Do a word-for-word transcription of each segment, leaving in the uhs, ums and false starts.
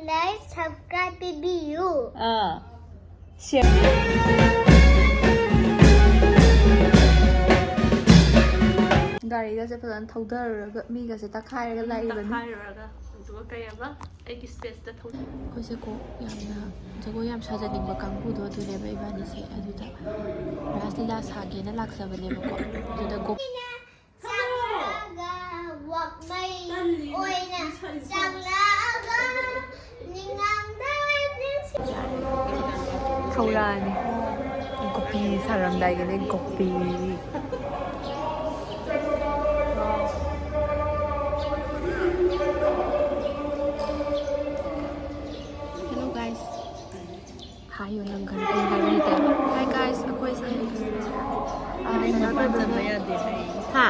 Like, subscribe ꯄꯤꯕꯤꯌꯨ꯫ ꯑꯥ, share꯫ ꯒꯥꯔꯤꯒꯁꯦ ꯐꯖꯅ ꯊꯧꯗꯔꯨꯔꯒ ꯃꯤꯒꯁꯦ ꯇꯛꯈꯥꯏꯔꯒ ꯂꯥꯛꯏꯕꯅꯤ꯫ ꯇꯛꯈꯥꯏꯔꯨꯔꯒ ꯑꯗꯨꯒ ꯀꯩ ꯍꯥꯏꯕ ꯑꯩꯒꯤ space ꯇ ꯊꯧ- ꯑꯩꯈꯣꯏꯁꯦꯀꯣ, ꯌꯥꯝꯅ ꯖꯒꯣꯏ ꯌꯥꯝ ꯁꯥꯖꯅꯤꯡꯕ ꯀꯥꯡꯕꯨꯗꯣ ꯑꯗꯨꯅꯦꯕ ꯏꯕꯥꯅꯤꯁꯦ꯫ ꯑꯗꯨꯗ ꯔꯥꯁ ꯂꯤꯂꯥ ꯁꯥꯒꯦꯅ ꯂꯥꯛꯆꯕꯅꯦꯕꯀꯣ꯫ ꯑꯗꯨꯗ ꯒꯣ- ꯆꯥꯛꯂꯛꯑꯒ ꯋꯥꯛꯃꯩ ꯑꯣꯏꯅ ꯆꯥꯛꯂꯛꯑꯒ ꯅꯤꯡꯉꯥꯝꯗ ꯅꯤꯡꯁꯤꯡ- ꯊꯧꯔꯛꯑꯅꯤ꯫ ꯒꯣꯄꯤ ꯁꯥꯔꯝꯗꯥꯏꯒꯤꯅꯦ, ꯒꯣꯄꯤ꯫ Hello guys. ꯍꯥꯏꯌꯣ ꯅꯪ ꯈꯔ, ꯑꯩ ꯍꯥꯏꯕ ꯍꯩꯇꯦ꯫ Hi guys, ꯑꯩꯈꯣꯏꯁꯦ, ꯑ, ꯀꯩꯅꯣ ꯃꯄꯥꯟ ꯆꯪꯕ ꯇꯧꯗꯣꯏꯅꯦ꯫ ꯌꯥꯗꯦ ꯍꯥꯏꯌꯦ꯫ ꯍꯥ?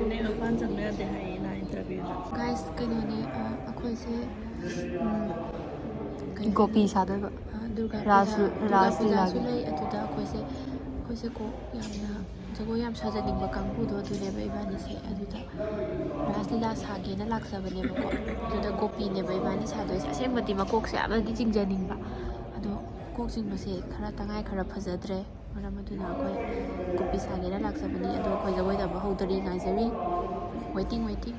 ꯅꯦ ꯃꯄꯥꯟ ꯆꯪꯕ ꯌꯥꯗꯦ ꯍꯥꯏꯌꯦ ꯅꯍꯥꯟ interview ꯗ꯫ Guys, ꯀꯩꯅꯣꯅꯦ, ꯑ, ꯑꯩꯈꯣꯏꯁꯦ, ꯎꯝ, ꯀꯩ ꯒꯣꯄꯤ ꯍꯥꯏꯅꯤ? ꯁꯥꯗꯣꯏꯕ꯫ ꯑ, ꯗꯨꯔꯒꯥ ꯔꯥꯁ ꯄꯨꯖꯥ, ꯂꯤ-, ꯗꯨꯔꯒꯥ ꯔꯥꯁ ꯄꯨꯖꯥꯁꯨ ꯂꯤꯂꯥꯒꯤ꯫ ꯂꯩ꯫ ꯑꯗꯨꯗ ꯑꯩꯈꯣꯏꯁꯦ, ꯑꯩꯈꯣꯏꯁꯦ ꯀꯣ ꯌꯥꯝꯅ ꯖꯒꯣꯏ ꯌꯥꯝ ꯁꯥꯖꯅꯤꯡꯕ ꯀꯥꯡꯕꯨꯗꯣ ꯑꯗꯨꯅꯦꯕ ꯏꯕꯥꯅꯤꯁꯦ꯫ ꯑꯗꯨꯗ ꯔꯥꯁ ꯂꯤꯂꯥ ꯁꯥꯒꯦꯅ ꯂꯥꯛꯆꯕꯅꯦꯕꯀꯣ꯫ ꯑꯗꯨꯗ ꯒꯣꯄꯤꯅꯦꯕ ꯏꯕꯥꯅꯤ ꯁꯥꯗꯣꯏꯁꯦ꯫ ꯑꯁꯦꯡꯕꯗꯤ ꯃꯀꯣꯛꯁꯦ ꯌꯥꯝꯅꯗꯤ ꯆꯤꯡꯖꯅꯤꯡꯕ, ꯑꯗꯣ ꯀꯣꯛ ꯆꯤꯡꯕꯁꯦ ꯈꯔ ꯇꯉꯥꯏ ꯈꯔ ꯐꯖꯗ꯭ꯔꯦ꯫ ꯃꯔꯝ ꯑꯗꯨꯅ ꯑꯩꯈꯣꯏ ꯒꯣꯄꯤ ꯁꯥꯒꯦꯅ ꯂꯥꯛꯆꯕꯅꯤ꯫ ꯑꯗꯣ ꯑꯩꯈꯣꯏ ꯖꯒꯣꯏ ꯇꯝꯕ ꯍꯧꯗꯔꯤ, ꯉꯥꯏꯖꯔꯤ꯫ Waiting, waiting.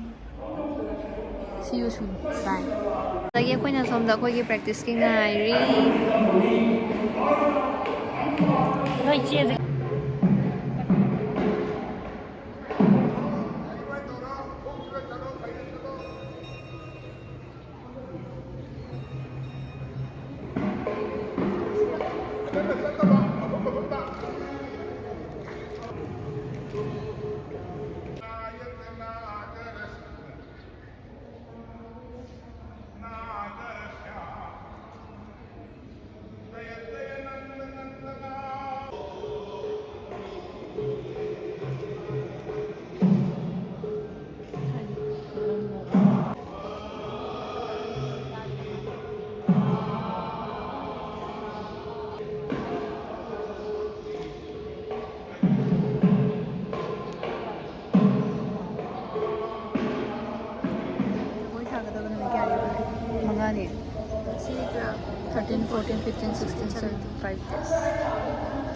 See you soon. Bye. ꯑꯗꯒꯤ ꯑꯩꯈꯣꯏꯅ ꯁꯣꯝꯗ ꯑꯩꯈꯣꯏꯒꯤ practice ꯀꯤ ꯉꯥꯏꯔꯤ꯫ ꯅꯣꯏ ꯆꯦꯁꯦ꯫ ꯖꯒꯣꯏ ꯁꯥꯒꯗꯕ ꯅꯨꯃꯤꯠ ꯀꯌꯥꯅꯤ ꯋꯥꯠꯂꯤ? ꯃꯉꯥꯅꯤ꯫ Thirteen, fourteen, fifteen, sixteen, seventeen, five days.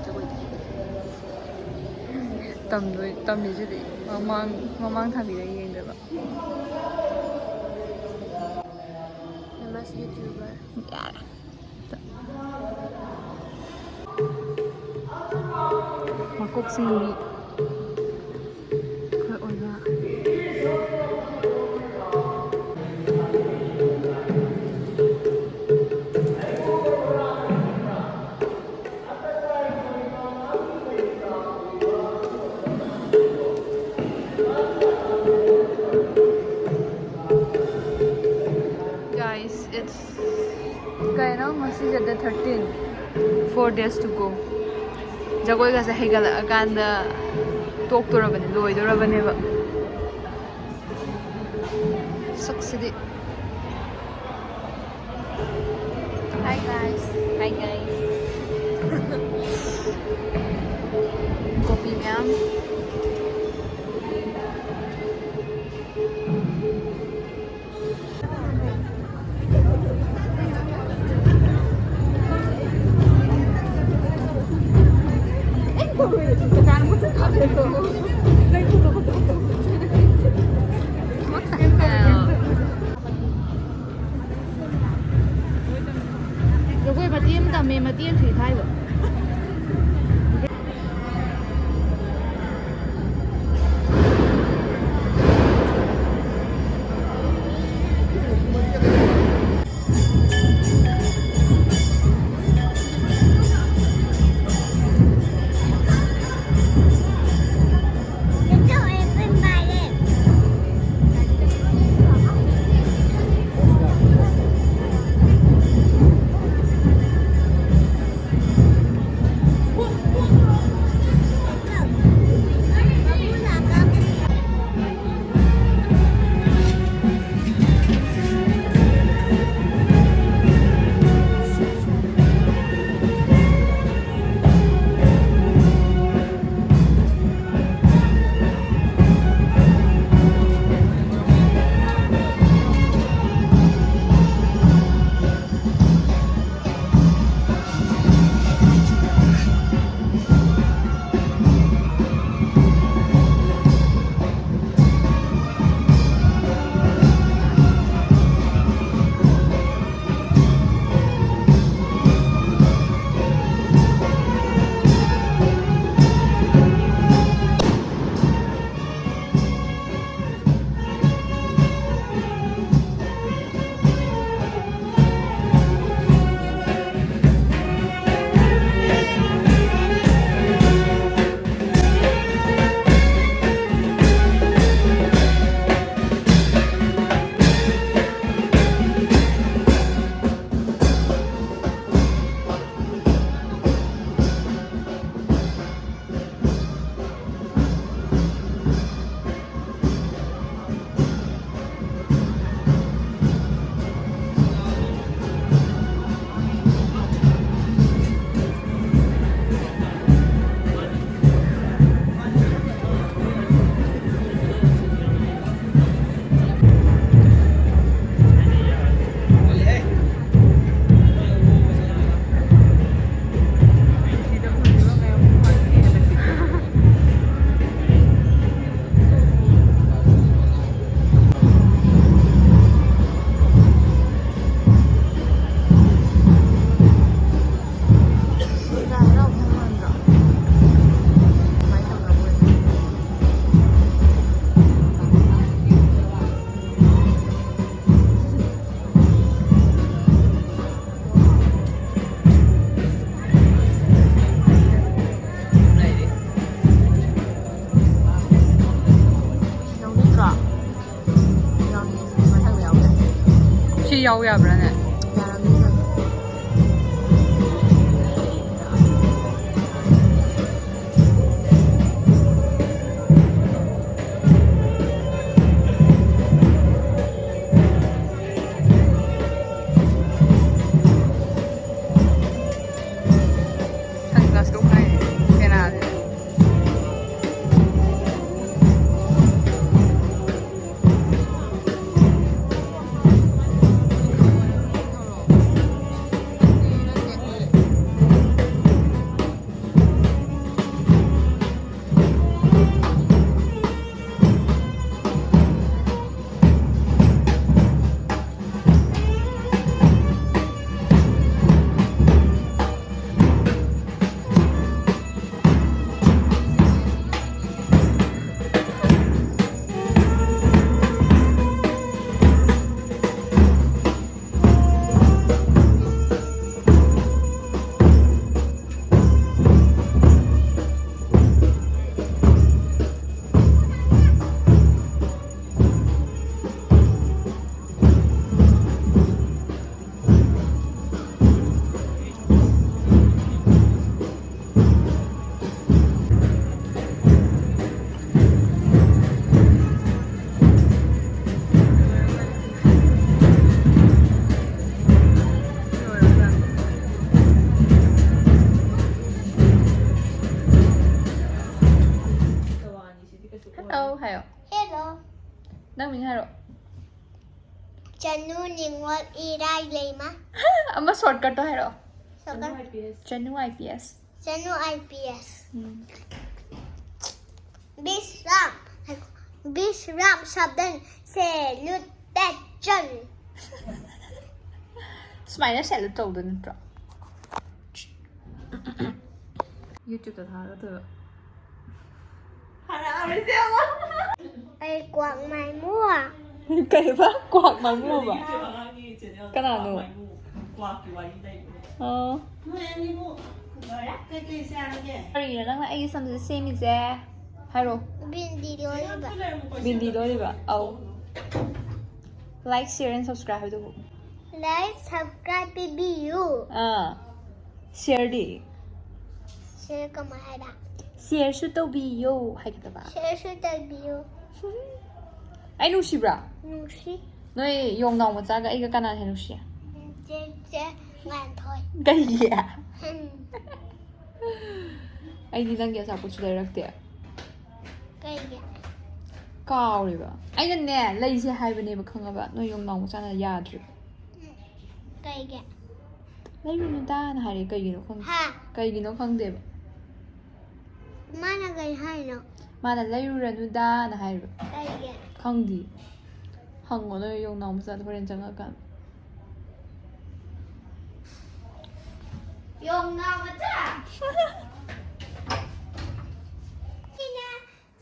ꯖꯒꯣꯏꯗꯤ ꯇꯝꯗꯣꯏ ꯇꯝꯃꯤꯁꯤꯗꯤ ꯃꯃꯥꯡ ꯃꯃꯥꯡ ꯊꯥꯕꯤꯗ ꯌꯦꯡꯗꯕ꯫ Famous YouTuber. ꯃꯀꯣꯛꯁꯤꯡꯒꯤ ꯑꯩꯈꯣꯏ ꯑꯣꯏꯕ꯫ Guys, it's ꯀꯩꯅꯣ ꯉꯁꯤꯁꯦ date thirteen, four days to go. ꯖꯒꯣꯏꯒꯁꯦ ꯍꯩꯒꯠꯂꯛꯑꯀꯥꯟꯗ ꯇꯣꯛꯇꯣꯔꯕꯅꯦ, ꯂꯣꯏꯗꯣꯔꯕꯅꯦꯕ꯫ ꯁꯛꯁꯤꯗꯤ꯫ Hi guys. Hi guys. Coffee ꯃꯌꯥꯝ꯫ ꯖꯒꯣꯏ ꯃꯇꯦꯛ ꯑꯃ ꯇꯝꯃꯦ, ꯃꯇꯦꯛ ꯑꯃ ꯊꯨꯏ ꯊꯥꯏꯕ꯫ ꯌꯥꯎ ꯌꯥꯕ꯭ꯔꯥꯅꯦ? Sunglass ꯎꯞꯄ ꯍꯥꯏꯅꯦ ꯄꯦꯅꯥꯁꯦ꯫ Hello ꯍꯥꯏꯌꯣ꯫ Hello. ꯅꯪ ꯃꯤꯡ ꯍꯥꯏꯔꯣ꯫ ꯆꯅꯨ ꯅꯤꯉꯣꯜ ꯏꯔꯥꯏ ꯂꯩꯃ꯫ ꯑꯃ shortcutꯇꯣ ꯍꯥꯏꯔꯛꯑꯣ꯫ Shortcut꯫ Chanu I P S. Chanu I P S. Um. ꯕꯤꯁ꯭ꯔꯥꯝ꯫ ꯕꯤꯁ꯭ꯔꯥꯝ ꯁꯕꯗꯟ salutation꯫ ꯁꯨꯃꯥꯏꯅ salute ꯇꯧꯗꯣꯏ ꯅꯠꯇ꯭ꯔꯣ? YouTubeꯇ ꯊꯥꯒꯗꯣꯏꯕ꯫ ꯍꯔꯥꯎꯔꯤꯁꯦ ꯌꯦꯡꯉꯣ꯫ ꯑꯩ ꯀ꯭ꯋꯥꯛ ꯃꯥꯏꯃꯨ꯫ ꯀꯩꯕ? ꯀ꯭ꯋꯥꯛ ꯃꯥꯏꯃꯨꯕ? ꯀꯅꯥꯅꯣ? ꯀ꯭ꯋꯥꯛꯀꯤ ꯋꯥꯔꯤ ꯂꯩꯕꯅꯦ꯫ ꯑꯣ꯫ ꯅꯣꯏ ꯑꯅꯤꯕꯨ ꯂꯣꯏꯔꯦ? ꯀꯩꯀꯩ ꯆꯥꯔꯒꯦ? ꯀꯔꯤꯅꯣ ꯅꯪꯅ ꯑꯩꯒꯤ ꯁꯝꯁꯦ ꯁꯦꯝꯃꯤꯁꯦ? ꯍꯥꯏꯔꯣ꯫ ꯕꯤꯟꯗꯤ ꯂꯣꯏꯔꯤꯕ꯫ ꯕꯤꯟꯗꯤ ꯂꯣꯏꯔꯤꯕ? ꯑꯧ꯫ Like, share and subscribe ꯍꯥꯏꯗꯨꯕꯨ꯫ Like, subscribe ꯄꯤꯕꯤꯌꯨ꯫ ꯑꯥ, ꯁꯤꯌꯔꯗꯤ? ꯁꯤꯌꯔ ꯀꯃꯥꯏ ꯍꯥꯏꯕ? ꯁꯤꯌꯔꯁꯨ ꯇꯧꯕꯤꯌꯣ ꯍꯥꯏꯒꯗꯕ. ꯁꯤꯌꯔꯁꯨ ꯇꯧꯕꯤꯌꯨ꯫ ꯑꯩ ꯅꯨꯡꯁꯤꯕ꯭ꯔꯥ? ꯅꯨꯡꯁꯤ꯫ ꯅꯣꯏ ꯌꯣꯡꯅꯥꯎ ꯃꯆꯥꯒ ꯑꯩꯒ ꯀꯅꯥꯅ ꯍꯦꯟꯅ ꯅꯨꯡꯁꯤ? ꯆꯦ ꯆꯦ ꯉꯥꯟꯊꯣꯏ꯫ ꯀꯩꯒꯤ? ꯍꯝ꯫ ꯑꯩꯗꯤ ꯅꯪꯒꯤ ꯑꯆꯥꯄꯣꯠꯁꯨ ꯂꯩꯔꯛꯇꯦ. ꯀꯩꯒꯤ? ꯀꯥꯎꯔꯦꯕ. ꯑꯩꯅꯅꯦ, ꯂꯩꯁꯦ ꯍꯥꯏꯕꯅꯦꯕ, ꯈꯪꯉꯕ? ꯅꯣꯏ ꯌꯣꯡꯅꯥꯎ ꯃꯆꯥꯅ ꯌꯥꯗ꯭ꯔꯤꯕ. ꯀꯩꯒꯤ? "ꯂꯩꯔꯨꯅꯨꯗꯥꯅ" ꯍꯥꯏꯔꯦ. ꯀꯩꯒꯤꯅꯣ ꯈꯪꯗꯦ. ꯍꯥ? ꯀꯩꯒꯤꯅꯣ ꯈꯪꯗꯦꯕ. ꯃꯥꯅ ꯀꯩ ꯍꯥꯏꯅꯣ? ꯃꯥꯅ "ꯂꯩꯔꯨꯔꯅꯨꯗꯥꯅ" ꯍꯥꯏꯔꯤꯕ. ꯀꯩꯒꯤ? ꯈꯪꯗꯦ. ꯍꯪꯉꯣ ꯅꯣꯏ ꯌꯣꯡꯅꯥꯎ ꯃꯆꯥꯗꯣ ꯍꯣꯔꯦꯟ ꯆꯪꯉꯛꯀꯥꯟꯗ. ꯌꯣꯡꯅꯥꯎ ꯃꯆꯥ꯫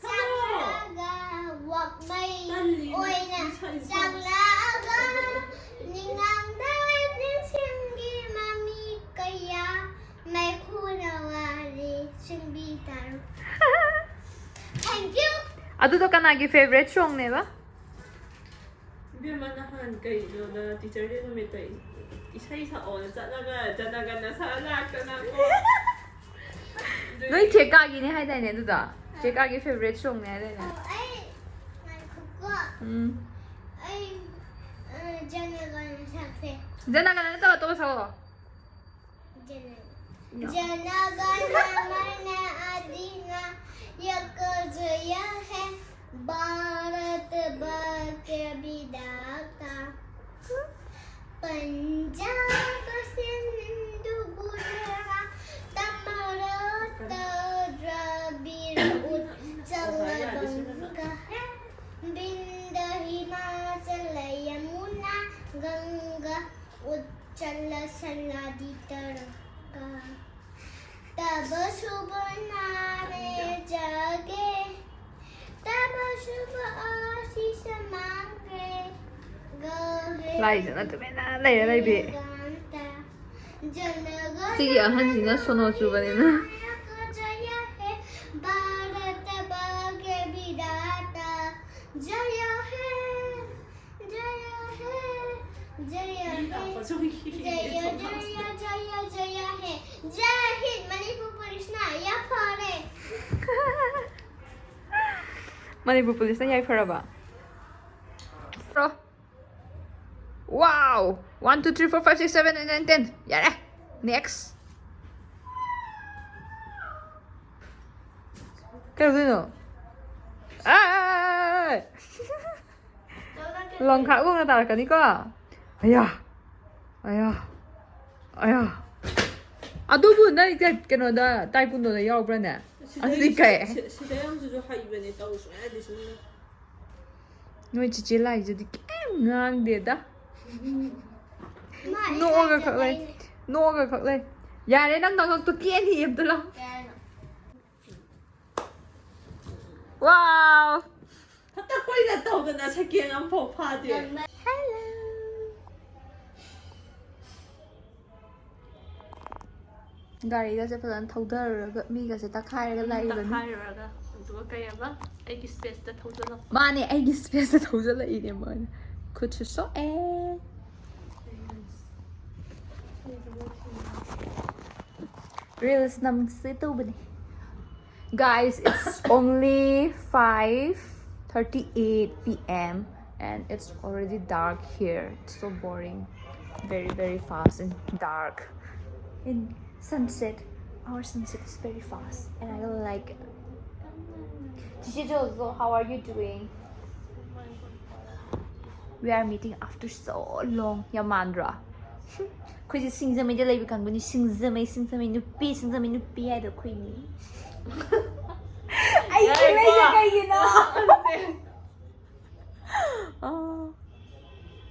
ꯆꯥꯛꯂꯛꯑꯒ ꯋꯥꯛꯃꯩ ꯑꯣꯏꯅ ꯆꯥꯛꯂꯛꯑꯒ ꯅꯤꯡꯉꯥꯡꯗ ꯅꯤꯡꯁꯤꯡꯒꯤ ꯃꯃꯤ ꯀꯌꯥ ꯃꯩꯈꯨꯅ ꯋꯥꯔꯤ ꯆꯤꯡꯕꯤ ꯇꯥꯔꯨ꯫ Thank you. ꯑꯗꯨꯗꯣ ꯀꯅꯥꯒꯤ ꯐꯦꯕꯔꯦꯠ ꯁꯣꯡꯅꯦꯕ? ꯏꯕꯦꯝꯃ, ꯅꯍꯥꯟ ꯀꯩꯅꯣꯗ ꯇꯤꯆꯔ ꯗꯦ ꯅꯨꯃꯤꯠꯇ ꯏꯁꯩ ꯁꯛꯑꯣꯅ ꯆꯠꯂꯒ ꯖꯅꯒꯅ ꯁꯛꯑ ꯂꯥꯛꯇꯅꯀꯣ. ꯅꯣꯏ ꯆꯦ ꯀꯥꯒꯤꯅꯦ ꯍꯥꯏꯗꯥꯏꯅꯦ ꯑꯗꯨꯗꯣ? ꯆꯦ ꯀꯥꯒꯤ ꯐꯦꯕꯔꯦꯠ ꯁꯣꯡꯅꯦ ꯍꯥꯏꯗꯥꯏꯅꯦ? ꯑꯣ, ꯑꯩ ꯉꯥꯏꯈꯣꯀꯣ꯫ ꯎꯝ. ꯑꯩ, ꯑ, ꯖꯅꯒꯅ ꯁꯛꯁꯦ꯫ ꯖꯅꯒꯅ ꯅꯠꯇꯕ ꯑꯇꯣꯞꯄ ꯁꯛꯑꯣ. ꯖꯅ-, जनगण मन अधिनायक जय हे, भारत भाग्य विधाता। पंजाब सिंधु गुजरात मराठा द्रविड़ उत्कल बंग है, बिंद हिमाचल यमुना गंगा उच्चल सनादि तरंगा। तब शुभ नामे जागे, तब शुभ आशीष मांगे। गावे ꯂꯥꯏꯖꯅ ꯇꯨꯃꯤꯟꯅ ꯂꯩꯔ ꯂꯩꯕꯤ. गाता। जनगण ꯁꯤꯒꯤ ꯑꯍꯟꯁꯤꯅ ꯁꯣꯅꯣ ꯆꯨꯕꯅꯤꯅ. नायक जय हे, भारत भाग्य विधाता। जय हे, जय हे, जय हे। जय जय जय हे। जय हिंद। मणिपुर पुलिस ना या फॉरे। ꯃꯅꯤꯄꯨꯔ ꯄꯨꯂꯤꯁꯅ ꯌꯥꯏꯐꯔꯕ? Bro. Wow! One, two, three, four, five, six, seven, eight, nine, ten. ꯌꯥꯔꯦ. Next. ꯀꯩꯗꯧꯗꯣꯏꯅꯣ? ꯑꯥ! ꯂꯪꯈꯥꯛ ꯂꯣꯡꯅ ꯇꯥꯔꯛꯀꯅꯤꯀꯣ꯫ ꯑꯌꯥ! ꯑꯌꯥ! ꯑꯌꯥ! ꯑꯗꯨꯕꯨ ꯅꯪ ꯀꯩ- ꯀꯩꯅꯣꯗ ꯇꯥꯏꯀꯨꯟꯗꯣꯗ ꯌꯥꯎꯕ꯭ꯔꯥꯅꯦ? ꯑꯗꯨꯗꯤ ꯀꯩ? ꯁꯤꯗ ꯌꯥꯝꯁꯤꯁꯨ ꯍꯩꯕꯅꯦ, ꯇꯧ ꯁꯨꯡꯌꯥ ꯌꯥꯗꯦ ꯁꯤꯃ꯫ ꯅꯣꯏ ꯆꯤꯆꯦ ꯂꯥꯏꯖꯗꯤ ꯀꯩꯝ ꯉꯥꯡꯗꯦꯗ꯫ ꯅꯣꯛꯑꯒ ꯈꯛ ꯂꯩ꯫ ꯅꯣꯛꯑꯒ ꯈꯛ ꯂꯩ꯫ ꯌꯥꯔꯦ, ꯅꯪ ꯅꯉꯛꯇꯣ ꯀꯦꯅꯤ ꯑꯝꯇ ꯂꯥꯎ꯫ Wow! ꯈꯛꯇ ꯀꯨꯏꯅ ꯇꯧꯗꯅ ꯁꯦꯀꯦꯟ ꯑꯃꯐꯥꯎ ꯐꯥꯗꯦ꯫ ꯒꯥꯔꯤꯒꯁꯦ ꯐꯖꯅ ꯊꯧꯗꯔꯨꯔꯒ ꯃꯤꯒꯁꯦ ꯇꯛꯈꯥꯏꯔꯒ ꯂꯥꯛꯏꯕꯅꯤ꯫ ꯇꯛꯈꯥꯏꯔꯨꯔꯒ ꯑꯗꯨꯒ ꯀꯩ ꯍꯥꯏꯕ ꯑꯩꯒꯤ ꯁ꯭ꯄꯦꯁꯇ ꯊꯧꯖꯜꯂꯛꯄ꯫ ꯃꯥꯅꯦ, ꯑꯩꯒꯤ ꯁ꯭ꯄꯦꯁꯇ ꯊꯧꯖꯜꯂꯛꯏꯅꯦ ꯃꯣꯏꯅ꯫ ꯈꯨꯠꯁꯨ ꯁꯣꯛꯑꯦ꯫ Reels ꯅꯝꯁꯦ ꯇꯧꯕꯅꯦ꯫ Guys, it's only five thirty-eight p.m. and it's already dark here. It's so boring. Very, very fast and dark. In sunset, our sunset is very fast and I don't like it. Chichi Jozo, how are you doing? We are meeting after so long. ꯌꯥꯝ ꯃꯥꯟꯗ꯭ꯔꯣ? ꯑꯩꯈꯣꯏꯁꯦ ꯁꯤꯡꯖꯃꯩꯗ ꯂꯩꯕ ꯀꯥꯡꯕꯨꯅꯤ꯫ ꯁꯤꯡꯖꯃꯩ, ꯁꯤꯡꯖꯃꯩ ꯅꯨꯄꯤ, ꯁꯤꯡꯖꯃꯩ ꯅꯨꯄꯤ ꯍꯥꯏꯗꯣ ꯑꯩꯈꯣꯏꯅꯤ꯫ ꯑꯩ ꯌꯥꯔꯦꯀꯣ꯫ ꯈꯨꯔꯩꯁꯦ ꯀꯩꯒꯤꯅꯣ? ꯑꯥ꯫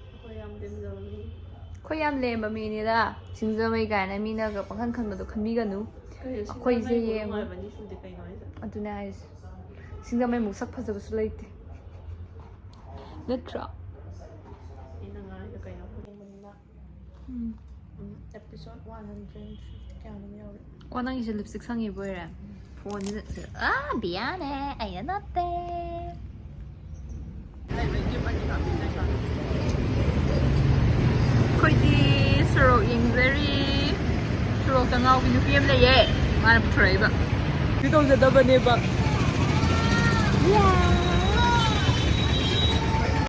ꯑꯩꯈꯣꯏ ꯌꯥꯝ ꯂꯦꯝꯖꯕ ꯃꯤ꯫ ꯑꯩꯈꯣꯏ ꯌꯥꯝ ꯂꯦꯝꯕ ꯃꯤꯅꯤꯗ꯫ ꯁꯤꯡꯖꯃꯩ ꯀꯥꯏꯅ ꯃꯤꯅꯒ ꯄꯪꯈꯟ ꯈꯟꯕꯗꯣ ꯈꯟꯕꯤꯒꯅꯨ꯫ ꯀꯩꯅꯣ, ꯑꯩꯈꯣꯏꯁꯦ ꯁꯤꯡꯖꯃꯩꯕꯨ ꯌꯦꯡꯉꯨ꯫ ꯅꯨꯡꯉꯥꯏꯕꯅꯤ ꯁꯤꯗꯤ ꯀꯩꯅꯣ ꯍꯥꯏꯁꯦ? ꯑꯗꯨꯅꯦ ꯍꯥꯏꯁꯦ꯫ ꯁꯤꯡꯖꯃꯩꯃꯨꯛ ꯁꯛ ꯐꯖꯕꯁꯨ ꯂꯩꯇꯦ꯫ ꯅꯠꯇ꯭ꯔꯣ? ꯑꯩꯅ ꯉꯥꯡꯉꯤꯗꯣ ꯀꯩꯅꯣ ꯈꯪꯕꯅꯤꯅ꯫ ꯎꯝ꯫ ꯎꯝ, episode one hundred ꯀꯌꯥꯅꯣꯝ ꯌꯧꯔꯦ꯫ ꯑꯣ, ꯅꯪꯒꯤꯁꯦ lipstick ꯁꯪꯉꯤꯕ ꯑꯣꯏꯔꯦ? ꯐꯣꯟꯁꯤꯗ꯫ ꯑꯥ, ꯕꯤꯌꯥꯅꯦ, ꯑꯩꯅ ꯅꯠꯇꯦ꯫ ꯑꯩꯈꯣꯏꯗꯤ ꯁꯣꯔꯣꯛ ꯌꯦꯡꯕ ꯑꯉꯥꯎꯕꯤ ꯅꯨꯄꯤ ꯑꯃ ꯂꯩꯌꯦ, ꯃꯥꯅ ꯄꯨꯊꯣꯔꯛꯏꯕ꯫ ꯁꯤ ꯇꯧꯖꯗꯕꯅꯦꯕ꯫